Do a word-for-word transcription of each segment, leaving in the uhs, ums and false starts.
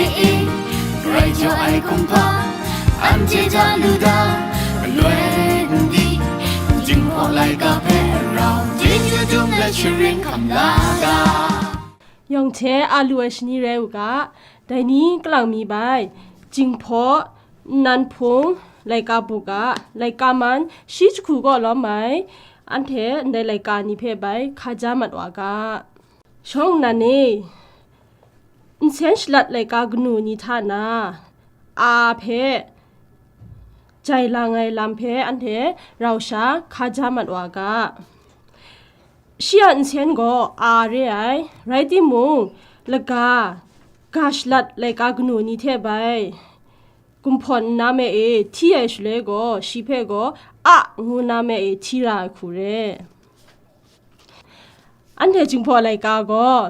E, e, grai jaw ai kumhpa, anhte hta lu da, galoi n di, Jinghpaw laika hpe rau, chyeju dum let sharin hkam la ga. Yawng hte a lu ai shani rai u ga, dai ni kalang mi bai, Jinghpaw, nnan hpung, laika buk a, laika man, shi jahku kaw lawm ai, anhte ndai laika ni hpe bai hkaja mat wa ga. Shawng nnan e, nsen shalat laika kanu ni hta na, a hpe jai lang ai lam hpe anhte rau sha hkaja mat wa ga. Shi a nsen gaw a re ai, rai timung, laga, ga shalat laika kanu ni hte bai, gumhpawn nna me e hti ai shaloi gaw, shi hpe gaw a ngu nna me e hti ra ai hku re. Anhte Jinghpaw laika gaw,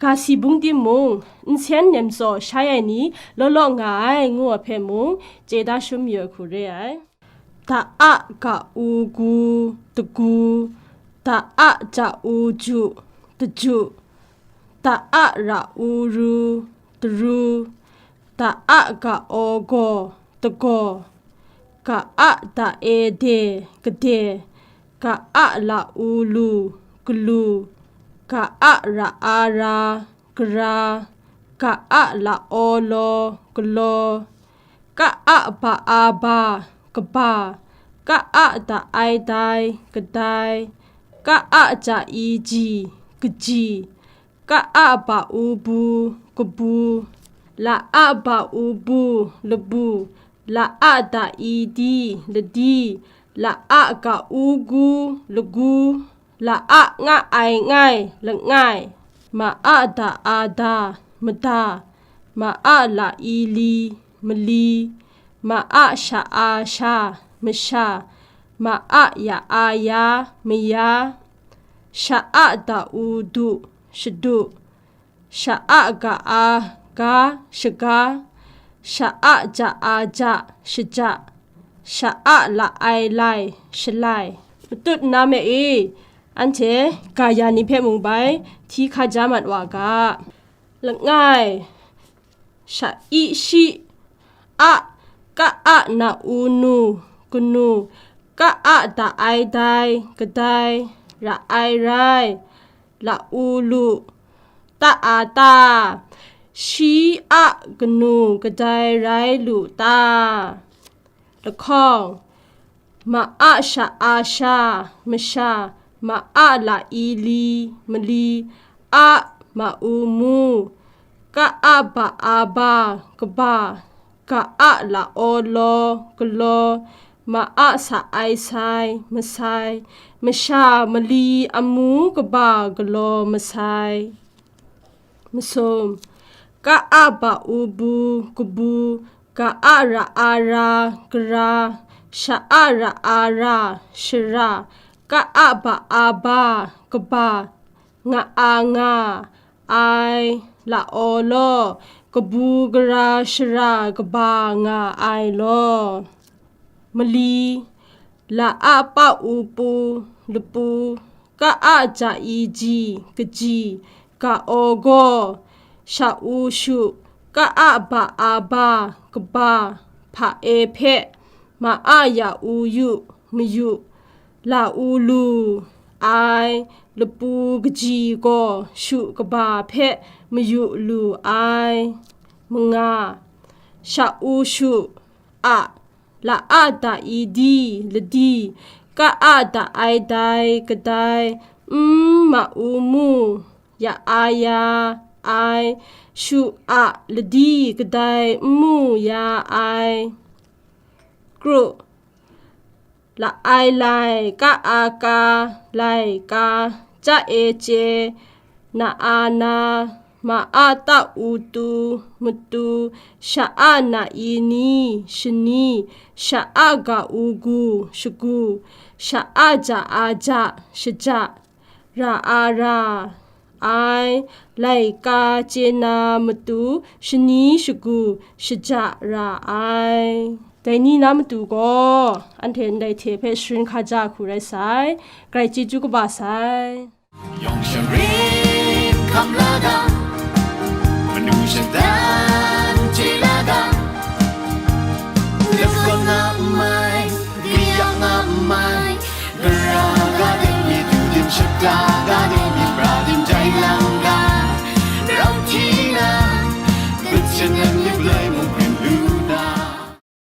ga si bung timung, nsen nem tsaw shai ai ni law law nga ai, ngu ai hpe mung, chye da shum mayu ai hku re ai. Da a ga u gu, dagu, da a ja u ju, daju, da a ra u ru, daru, da a ga o gaw, dagaw, ga a da e de, gade, ga a la u lu, galu, ga a ra a ra, gara, ga a la o law, galaw, ka a ba a ba, kaba, ka a da ai dai, kadai, ka a ja i ji, kaji, ka a ba u bu, kabu, la a ba u bu, labu, la a da i di, ladi, la a ga u gu, lagu, la a nga ai ngai, langai, ma a da a da, mada, ma a la i li, mali, ma a sha a sha, masha, ma a ya a ya, maya, sha a da u du, shadu, sha a ga a ga, shaga, sha a ja a ja, shaja, sha a la ai lai, shalai. Matut nna me e, anhte ga ya ni hpe mung bai hti hkaja mat wa ga. Langai, sha i shi, a, ka a na u nu, kanu, ka a da ai dai, kadai, ra ai rai, la u lu, ta a ta, shi a kanu kadai rai lu ta. Lahkawng, ma a sha a sha, masha, ma a la i li, mali, a, ma u mu, ka a ba a ba, kaba, ka a la o law, galaw, ma a sa ai sai, masai, masha mali amu kaba galaw masai. Masum, ka a ba u bu, kabu, ka a ra a ra, gara, sha a ra a ra, shara, ka a ba a ba, kaba, nga a nga, ai, la o law, kabu gara shara kaba nga ai law. Mali, la a pa u pu, lapu, ka a ja i ji, kaji, ka o gaw, sha u shu, ka a ba a ba, kaba, hpa e hpe, ma a ya u yu, mayu, la u lu ai, lapu kaji gaw shu kaba hpe mayu lu ai. Manga, sha u shu a, la a da i di, ladi, ka a da ai dai, kadai, n ma u mu, ya a ya ai, shu a, ladi, kadai, n mu ya ai. Kru, la ai lai, ka a ka, lai ka, ca e ce, na a na, ma a ta u tu, matu, sha a na i ni, shani, sha a ga u gu, shagu, sha a ja a ja, shaja, ra a ra ai, laika chye na matu shani shagu shaja ra ai. Dai ni na matu gaw, anhte ndai hte hpe sharin hkaja hku rai sai, grai chyeju kaba sai. Yawng sharin hkam la ga,